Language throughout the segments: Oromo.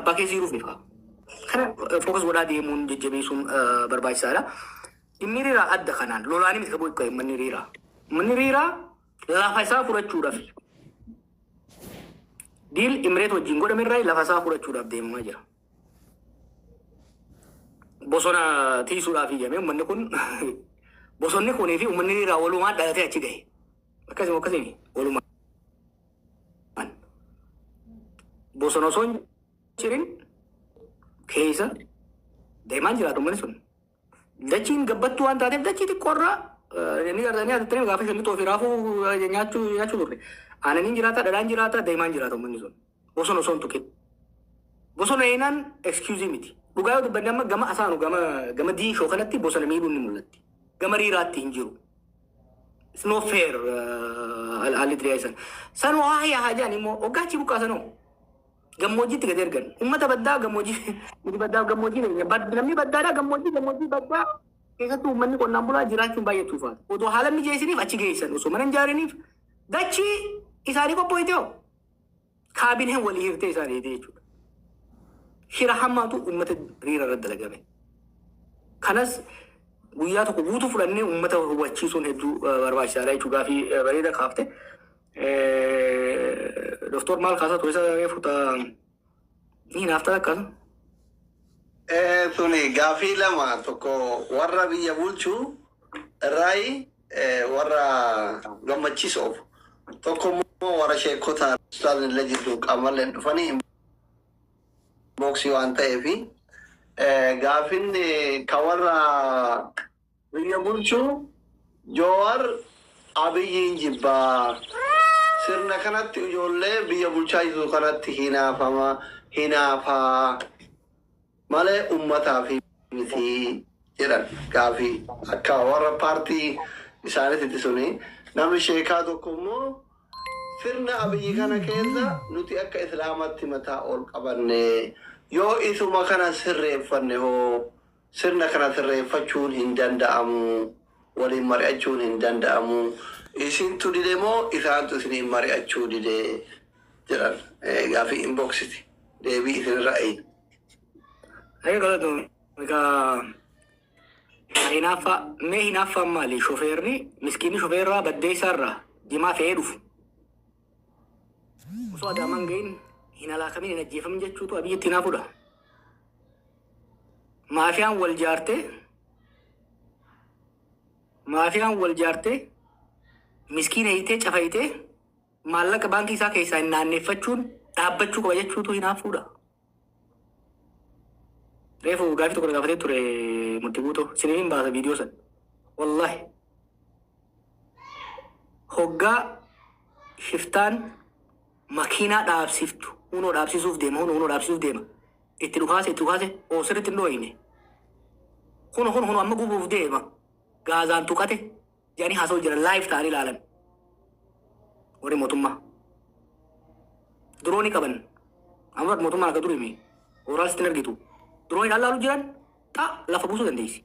Chaappaa keessa jiruuf ifa. Kana focus godhaa deemuun jajjabeessuun barbaachisaadha. Dhimmi hiriiraa adda kanaan lolaanii miti qabu manni hiriiraa. Manni hiriiraa lafa isaa fudhachuudhaaf deal Imireet wajjin godhame irraa lafa isaa fudhachuudhaaf deemamaa jira. Bosona tiisuudhaaf iyyame uummanni kun, bosonni kunii fi uummanni hiriiraa walumaan dhalatee achi gahe. Akkasuma akkasii walumaan. Bosona osoo hin cirin keessa deemaan jiraatu uummanni sun. Dachiin gabbattuu waan taateef dachii xiqqoorraa inni gartanii atittanii gaafa shallitoo fi raafuu nyaachuu turre. Aananiin jiraata, dhadhaan jiraata, deemaan jiraata uummanni sun. Bosona osoo hin tuqin. Bosona eenaan excuse miti. Dhugaa yoo dubbanne, amma gama asaanu gama diinshoo kanatti bosona miidhuun ni mul'atti. Gama riiraatti hin jiru. It's not fair haalli diriyaa san. Sanuu haa haa jedhan immoo hoggaachi buqqaasanoo. Gammoojjiitti gad ergan. Uummata baddaa gammoojjii, nuti baddaa gammoojjii keenya. Namni baddaadhaa gammoojjii baddaa keessattuu uummanni qonnaan bulaa jiraachuun baay'ee tuufaata. Otoo haala mijeessiniif achi geessan, osoo mana hin ijaariniif dachii isaanii qopho'ite hoo. Kaabineen walii hirtee isaaniiti jechuudha. Shira hamaatu uummata riira irratti dalagame. Kanas guyyaa tokko guutuu fudhannee uummata hubachiisuun hedduu barbaachisaadha jechuudha. Gaafii bareeda kaafte. Doktor maal kaasaa ture isa reefu ta'a ni hinaafta akkas. Suni gaafii lama, tokko warra biyya bulchuu irraayi warra gammachiisuuf, tokko immoo warra sheekota ustaazni illee jirtu qaamalleen dhufanii inboxii waan ta'eefi. Gaafin ka warra biyya bulchuu, Joowar Abiyyiin jibbaa, sirna kanatti, ijoollee biyya bulchaa jirtu kanatti hinaafama, hinaafaa malee ummataaf miti jedhan. Gaafii akka warra paartii isaaniitti suni. Namni sheekaa tokko immoo sirna Abiyyi kana keessa nuti akka Islaamatti mataa ol qabanne, yoo isuma kana sirreeffanne hoo, sirna kana sirreeffachuun hin danda'amu, waliin mari'achuun hin danda'amu, isintu dide moo isaantu isiniin mari'achuu dide jedhan. Gaafii inboxiti, deebii isinirra eeyna. Ayyo, galatoom. Egaa hinaaffaa, mee hinaaffaan maali? Shofeerri miskiinni shofeerraa baddeessaarraa jimaa fe'ee dhufu. Osoo Adaamaan gahin hin halaakamin, hin ajjeefamin jechuutu Abiyyitti hinaafuudha. Maafiyaan wal jaartee, maafiyaan wal jaartee miskiina hiitee cafayitee maallaqa baankii isaa keessaa hin naanneeffachuun dhaabbachuu qaba jechuutu hinaafuudha. Reefu gaafii tokko na gaafatee ture murtii guutuu. Siniif hin baasa viidiyoo san. Wallahi. Hoggaa shiftaan makiinaa dhaabsiftu, hunoo dhaabsisuuf deema, hunoo dhaabsisuuf deema. Itti dhukaase, itti dhukaase, oo sirriitti hin dhooyine. Kuno kuno kuno amma gubuuf deema. Gaazaan tuqate jedhanii haasa'u jiran live ta'anii ilaalan. Warri mootummaa. Diroonii qaban. Amma mootummaan akka durii mi. Ooraal sitti hin argitu. Dirooniidhaan laalu jiran ta'a lafa buusuu dandeessi.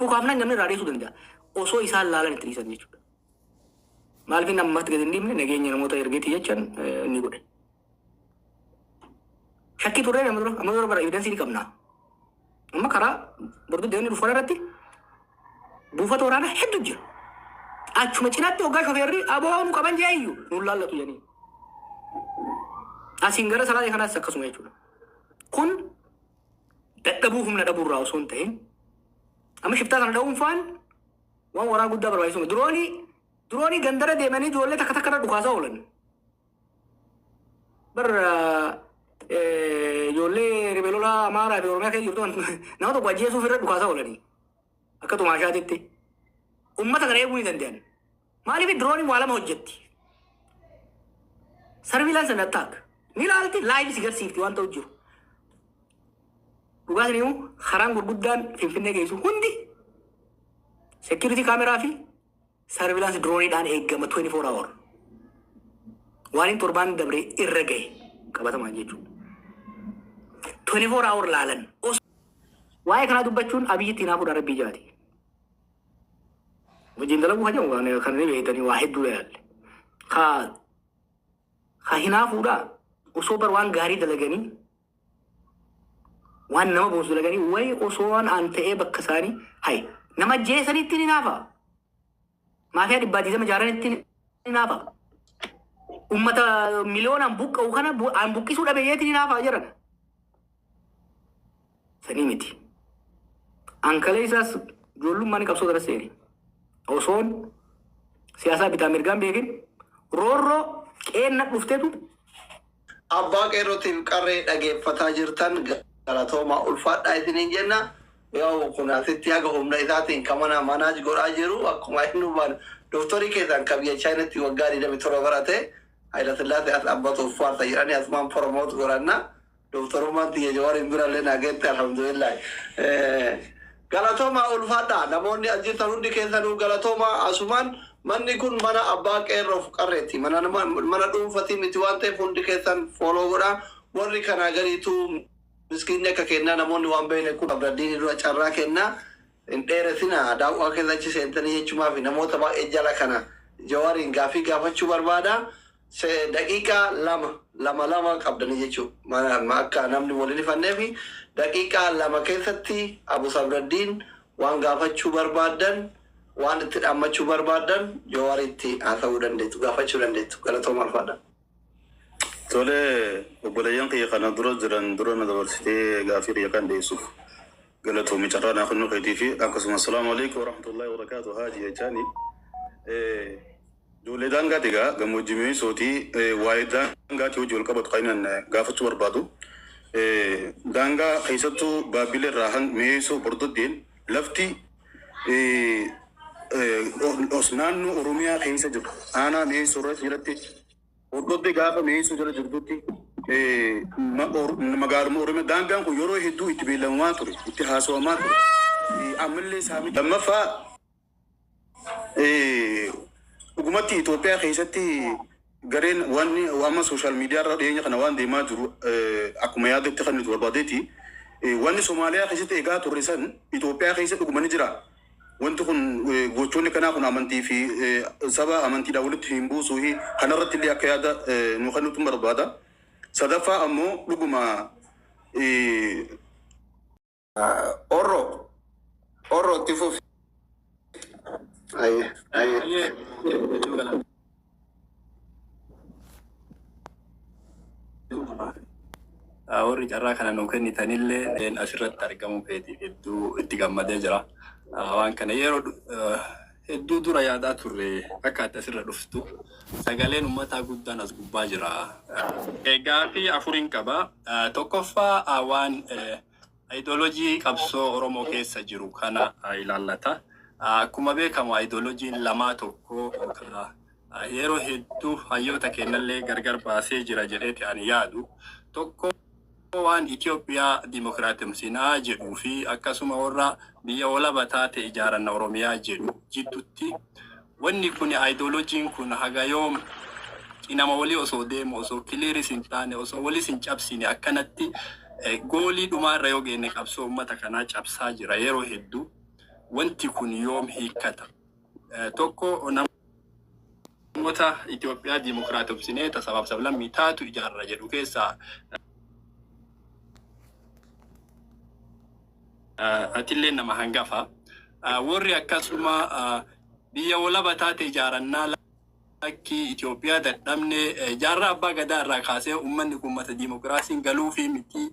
Hukaafnaan namni irraa dheessuu danda'a. Osoo isaan laalan itti dhiisan jechuudha. Maaliif inni ammatti gadi hin dhiifne? Nageenya namoota ergeetii jechaan inni godhe. Shakkii turre nama dura, amma dura bara evidence ni qabna. Amma karaa bordu deemni dhufu irratti buufata waraanaa hedduu jira. Achuma cinaatti hoggaa shofeerri aboo nu qaban jee iyyuu nuun laallatu jedhanii. Asiin gara salaalee kanaas akkasuma jechuudha. Kun dadhabuu humna dhabuurraa osoo hin ta'in, amma shiftaa kana dha'uun faan waan waraana guddaa barbaachisu. Diroonii gandara deemanii ijoollee takka takka irra dhukaasaa oolan. Bar ijoollee ribeelola Amaaraa fi Oromiyaa keessa jirtu nama tokko ajjeesuuf irra dhukaasaa oolanii akka xumaashaatitti. Uummata kana eeguu ni danda'an. Maaliif? Dirooniin waa lama hojjetti. Surveillance and attack. Ni ilaalti, live si garsiifti waan ta'u jiru. Dhugaa isin himu, karaan gurguddaan Finfinnee geessu hundi security kaameraa fi surveillance drooniidhaan eegama 24 hour. Waan hin torbaan dabre irra gahe qabatamaan jechuudha. 24 hour laalan. Waa'ee kanaa dubbachuun Abiyyitti hinaafuudha, rabbii jaati. Wajjin dalaguu hajamu kan ni beektanii waa hedduu yaalle. Ka hinaafuudha osoo bar waan gaarii dalaganii. Waan nama boonsu dalaganii wayi osoo waan aan ta'ee bakka isaanii hay nama ajjeesanitti ni naafa. Maafiyaa 120 ijaaranitti ni naafa. Ummata miliyoonaan buqqa'u kana aan buqqisuu dhabe jeetti ni naafa jedhan. Sanii miti. An kalee isaas ijoollummaan qabsoo tana seene. Osoon siyaasaa bitaa mirgaan beekin roorroo qeenna dhuftetu. Abbaa Qeerrootiif qarree dhageeffataa jirtan galatoomaa, ulfaadhaa isiniin jenna. Yoo kun asitti haga humna isaatiin kan mana manaaj godhaa jiru akkuma inni waan doktorii keessaan kan biyya Chaayinaatti waggaa 27 barate Hayilasillaasee as dhabbatuuf faarsa jedhanii asumaan promote godhanna. Doktorummaan tiyya Jawaariin birallee naa geette, alhamdulillah. Galatoomaa, ulfaadhaa, namoonni as jirtan hundi keessanuu galatoomaa. Asumaan manni kun mana Abbaa Qeerroof Qarreeti. Mana mana dhuunfatii miti waan ta'eef hundi keessan follow godhaa. Warri kanaa gadiitu miskiinni akka kennaa namoonni waan beekne kun Abraddiini dura carraa kennaa hin dheeresina, daawwaa keessa achi seentanii jechumaa fi namoota baay'ee jala kana Jawaariin gaafii gaafachuu barbaada. Daqiiqaa lama lama lama qabdanii jechuudha. Akka namni waliin ifannee fi daqiiqaa 2 keessatti Abu Sabraddiin waan gaafachuu barbaaddan, waan itti dhaammachuu barbaaddan Jawaaritti haasa'uu dandeettu, gaafachuu dandeettu. Galatooma, ulfaadha. Tole, obboleeyyan kiyya kana dura jiran dura na dabarsitee gaafii kiyya kan dhiyeessuuf galatoomi carraa naa kennuu keetii fi akkasuma assalaamu alaikum warahmatullahi wabarakaatu haaji jechaani. Ijoollee daangaati egaa gammoojjii mi'eessootii waa'ee daangaatii hojii wal qabatu kan inni gaafachuu barbaadu. Daangaa keessattuu Baabbilee irraa hanga Mi'eessoo Bordoddeen lafti naannoo Oromiyaa keessa jiru aanaa Mi'eessoo irra jalatti Bordoddee gaafa Mi'eessoo jala jirtutti magaaluma Oromiyaa daangaan kun yeroo hedduu itti beellamamaa ture, itti haasawamaa ture. Ammallee saamicha. Lammaffaa, dhugumatti Itoophiyaa keessatti gareen wanni amma social media irra dhiyeenya kana waan deemaa jiru akkuma yaadatti kan nuti barbaadeeti. Wanni Somaaliyaa keessatti eegaa turre san Itoophiyaa keessa dhuguma ni jira. Wanti kun gochoonni kanaa kun amantii fi saba amantiidhaan walitti hin buusuu fi kanarratti illee akka yaada nu kennutu barbaada. Sadaffaa ammoo dhuguma Orro. Orro, itti fufi. Ayyee ayyee. Ayyee, hedduu galatooma. Warri carraa kana nuu kennitanillee asirratti argamuu keetiif hedduu itti gammadee jira. Waan kana yeroo hedduu dura yaadaa turre akka ati asirra dhuftu, sagaleen uummataa guddaan as gubbaa jira. Gaaffii afurin qaba. Tokkoffaa, waan ayidoolojii qabsoo Oromoo keessa jiru kana ilaallata. Akkuma beekamu ayidoolojiin lamaa tokko yeroo hedduu hayyoota kennallee gargar baasee jira jedheeti ani yaadu. Tokko waan Itoophiyaa dimokiraatimsinaa jedhuu fi akkasuma warra biyya walaba taate ijaaranna Oromiyaa jedhu jidduutti wanni kun ayidoolojiin kun haga yoom cinama walii osoo deemu, osoo clear-is hin taane, osoo walis hin cabsine akkanatti goalii dhumaarra yoo geenne qabsoo uummata kanaa cabsaa jira yeroo hedduu. Wanti kun yoom hiikkata? Tokko namoota Itoophiyaa dimokiraatomsinee tasabaaf sablammii taatu ijaarra jedhu keessaa atillee nama hangafa. Warri akkasuma biyya walaba taate ijaarannaa lakkii Itoophiyaa dadhabne jaarraa abbaa gadaa irraa kaasee uummanni kun uummata dimokiraasiin galuu fi miti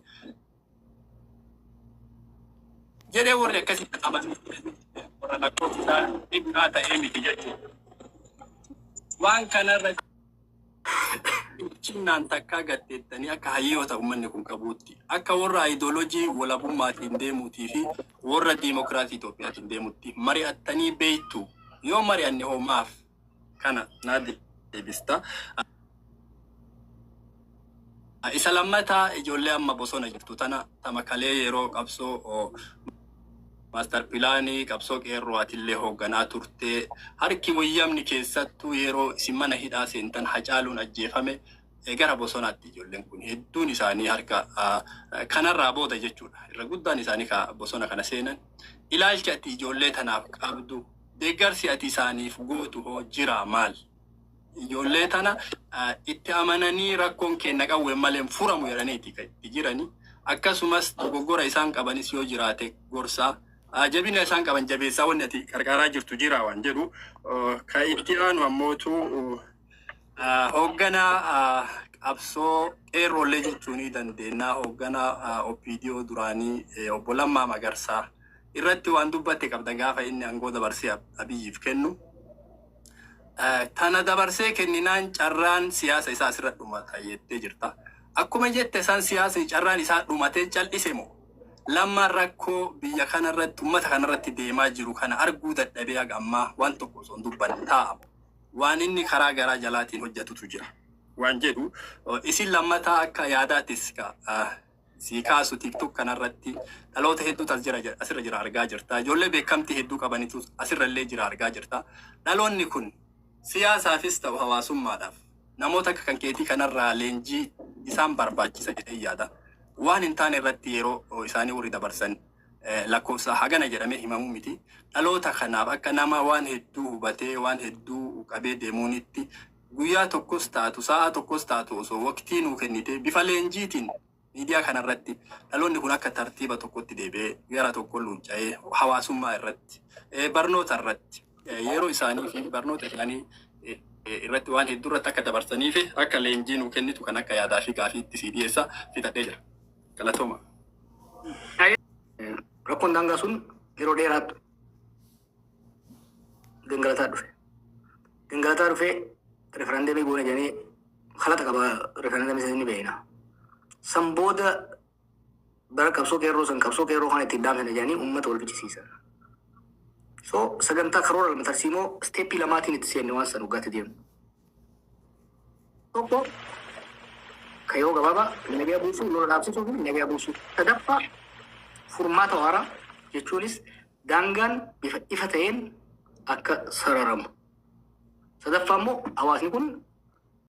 jedhee warri akkasii qaban warra lakkoofsi isaa xiqqaa ta'ee miti jechuudha. Waan kanarra cinnaan takkaa gatteettanii akka hayyoota uummanni kun qabuutti, akka warra ayidoolojii walabummaatiin deemuutii fi warra diimokiraasii Itoophiyaatiin deemutti mari'attanii beektu? Yoo mari'anne hoo maaf? Kana naa deebista. Isa lammataa, ijoollee amma bosona jirtu tana tamakalee yeroo qabsoo master planii qabsoo qeerroo atillee hoogganaa turte, harki wayyamni keessattuu yeroo isin mana hidhaa seentan Hacaaluun ajjeefame gara bosonaatti ijoolleen kun hedduun isaanii harka kanarraa booda jechuudha. Irra guddaan isaanii ka bosona kana seenan, ilaalchi ati ijoollee tanaaf qabdu, deeggarsi ati isaaniif gootu hoo jira maal? Ijoollee tana itti amananii rakkoon keenya qawwee malee hin furamu jedhaniiti kan itti jirani. Akkasumas dogoggora isaan qabanis yoo jiraate gorsaa, jabina isaan qaban jabeessaa wanni ati qarqaaraa jirtu jira waan jedhu. Kan itti aanu ammootu hoogganaa qabsoo qeerroollee jechuu ni dandeenya. Hoogganaa OPDO duraanii obbo Lammaa Magarsaa irratti waan dubbatte qabda gaafa inni aangoo dabarsee Abiyyiif kennu. Tana dabarsee kenninaan carraan siyaasa isaa asirra dhumata jettee jirta. Akkuma jette san siyaasa carraan isaa dhumatee cal'ise moo? Lammaan rakkoo biyya kanarratti, uummata kanarratti deemaa jiru kana arguu dadhabee haga ammaa waan tokko osoo hin dubbanne taa'amu. Waan inni karaa garaa jalaatiin hojjetutu jira. Waan jedhu isin lammataa akka yaadaattis sii kaasu TikTok kanarratti dhaloota hedduutu as jira, asirra jira argaa jirta. Ijoollee beekamtii hedduu qabanitu asirra illee jira argaa jirta. Dhaloonni kun siyaasaafis ta'u hawaasummaadhaaf namoota akka kan keetii kanarraa leenjii isaan barbaachisa jedhee yaada. Waan hin taane irratti yeroo isaanii warri dabarsan lakkoofsa hagana jedhamee himamuu miti. Dhaloota kanaaf akka nama waan hedduu hubatee waan hedduu qabee deemuunitti guyyaa tokkos taatu, sa'a tokkos taatu, osoo waqtii nuu kennite bifa leenjiitiin miidiyaa kanarratti dhaloonni kun akka tartiiba tokkotti deebi'ee gara tokko luucca'ee hawaasummaa irratti, barnoota irratti, yeroo isaanii fi barnoota isaanii irratti waan hedduu irratti akka dabarsanii fi akka leenjii nuu kennitu kan akka yaadaa fi gaafiitti sii dhiyeessa fixadhee jira. Galatooma. Rakkoon daangaa sun yeroo dheeraatti gangalataa dhufe. Gangalataa dhufee referendum goone jedhanii halata qaba, referendum isa ni beekna. San booda bara qabsoo qeerroo san qabsoo qeerroo kana ittiin dhaamsine jedhanii uummata wal fichisiisan. So sagantaa karoora lama, tarsiimoo step lamaatiin itti seenne waan san waggaatti deemu. Tokko kayyoo gabaabaa nagaa buusuu, lola dhaabsisuu fi nagaa buusuu. Sadaffaa furmaata waaraa jechuunis daangaan bifa ifa ta'een akka sararamu. Sadaffaa immoo hawaasni kun